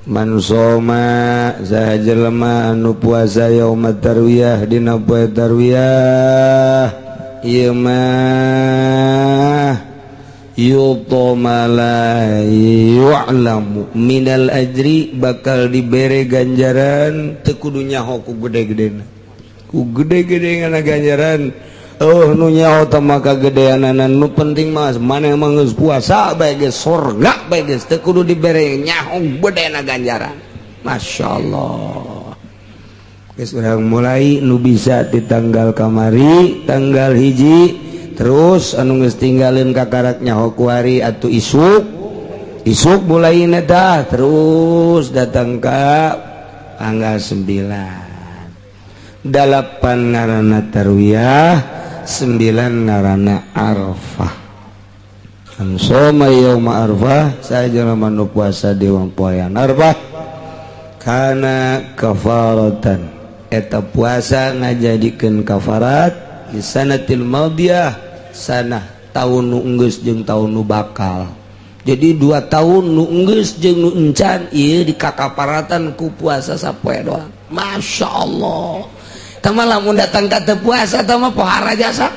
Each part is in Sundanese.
Man soma saha jelema anu puasa yauma tarwiyah dina poe tarwiyah ieu mah yuta ma la yu'lamu minal ajri bakal dibere ganjaran teu kudu nyaho ku gede-gedena ku gede-gede ngana ganjaran. Oh, nu nyaho teh maka gedeanana, nu penting mah maneh mah geus puasa bae geus sorga bae geus teu kudu dibere nyaho gedena ganjaran. Masya Allah. Geus urang mulai nu bisa di tanggal kamari tanggal 1, terus anu geus tinggalin kakarak nyaho kuari atau isuk isuk mulai neta terus datang ka tanggal 9, 8 ngaranna tarwiyah, 9 ngaranna Arafah. Man soma yauma Arafah, saha jelema nu puasa di poean Arafah, kana kafaratan, eta puasa ngajadikeun kafarat, lisanatil madiyah, sanah tahun nu enggeus jeung tahun nu bakal. Jadi 2 tahun nu enggeus jeung nu encan ieu dikakaparatan ku puasa sapoe doang. Masya Allah. Tama lamun datang ka teu puasa tama pohara jasa.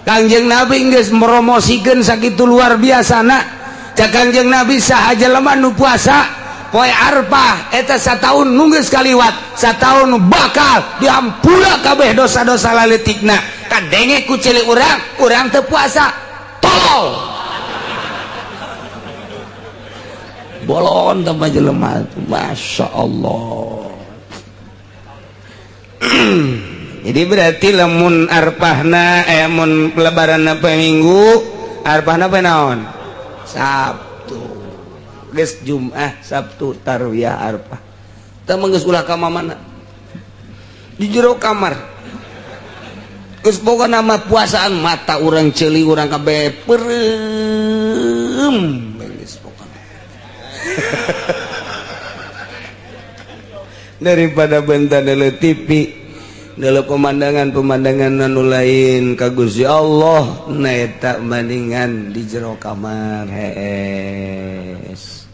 Kangjeng Nabi geus promosikeun sakitu luar biasa na. Cak Kangjeng Nabi, saha jelema nu puasa poe Arfah eta sataun nu geus kaliwat, sataun nu bakal diampura kabeh dosa-dosa laletikna. Kadenge ku ceuli urang, urang teu puasa, tolol, bolon tambah jelema. Masya Allah. Jadi berarti lamun Arfahna, eh, mun Lebaran apa Minggu, Arfahna apa naon? Sabtu. Geus Jumat, Sabtu, Tarwiyah, Arfah. Teu mah geus ulah ka mana, di jero kamar geus boga nama puasaan, mata urang, ceuli urang kabeh peureum geus pokona. Daripada benta deuleu TV, deuleu pemandangan-pemandangan anu lain ka Gusti Allah, na eta bandingan di jero kamar hees.